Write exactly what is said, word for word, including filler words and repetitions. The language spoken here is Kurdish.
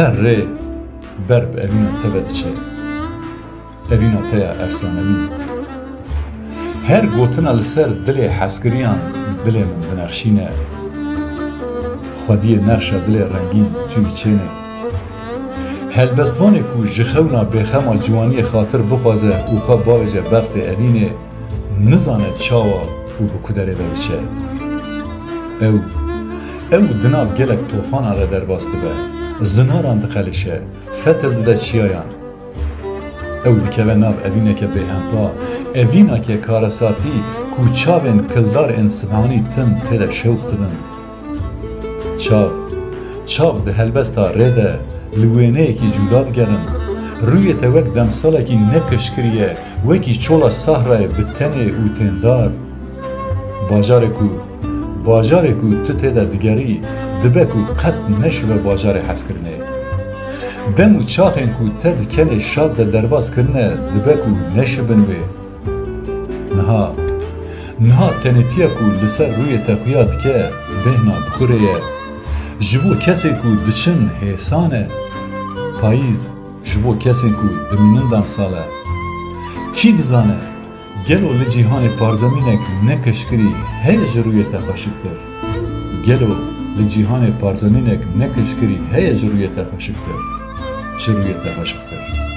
Her rê ber bi evîna te ve diçe. Evîna te ya efsanewî. Her gotina li ser dilê hezkiriyan dilê min dinexşîne. Xwediyê nexşa dilê rengîn tûyî çêne. Helbestvanê ku ji xewna bêxema ciwaniyê xatir bixwaze û xwe bavêje bextê evînê, nizane çawa û bi ku derê ve biçe. Ew, ew di nav gelek tofanan re derbas dibe, zinaran diqelişe, fetil dide çiyayan. Ew dikeve nav evîneke bêhempa, evînake karesatî ku çavên kildar ên sibhanî tim tê de şewq didin. Çav, çav di helbesta rê de li wêneyekî cuda digerin. Rûyê te wek demsalekî nekişkiriye, wekî çola sahrayê bi tenê û têndar. Bajarê ku, bajarê ku tu tê de digerî, dibe ku qet neşibe bajarê hezkirinê. Dem û çaxên ku te di kenê şad de derbas kirine, dibe ku neşibin wê. Niha, niha tenêtiya ku li ser rûyê te xuya dike, bêhna bi xwe rê ye. Ji bo kesên ku diçin hêsan e. Payîz ji bo kesên ku dimînin demsal e. Kî dizane, gelo li cîhanê parzemînek nekişkirî heye ji rûyê te xweşiktir? Gelo li cîhanê parzemînek nekişkirî heye ji rûyê te xweşiktir? Ji rûyê te xweşiktir.